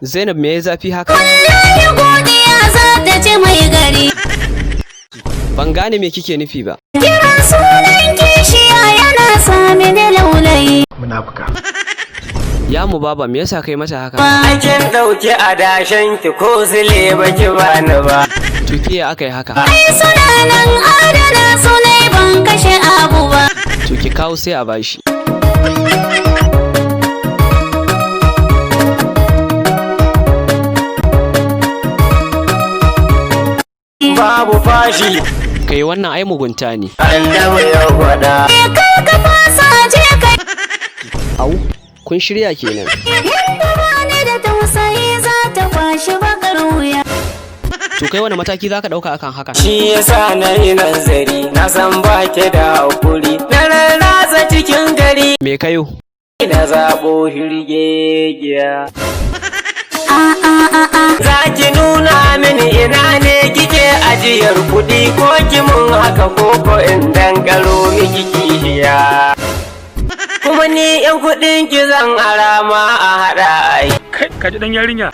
Zainab, me ya zafi haka? Wallahi godiya za ta ci mai gari. Ban gane me kike nufi ba. Kiran sunan kishiya yana sa mini laulayi. Munafuka. Ya mu baba, me yasa kai mata haka? Kin ɗauki adashen ki, ko sile baki bani ba. To ke ya aka yi haka? Ai suna nan adana sunai, ban kashe abu ba. To ki kawo sai a bashi. Babu fashi. Kai, wannan ai mugunta ne. Annabi ya faɗa. Kar ka fasa, je kai. Au, kun shirya kenan. Yadda bani da tausayi, za ta kwashi bakar wuya. To kai, wani mataki zaka dauka akan haka? Shi yasa na yi nazari, na san ba ki da hakuri. Na rarrasa cikin gari. Me kayo? Na zaɓo hirgegiya. A a a a. Za ki nuna mini ina ne kike ajiyar kuɗi, ko ki mun haka ko in dankaro miki kishiya. Kuma ni yan kuɗin ki zan arama a haɗa ai. Kai, ka ji dan yarinya.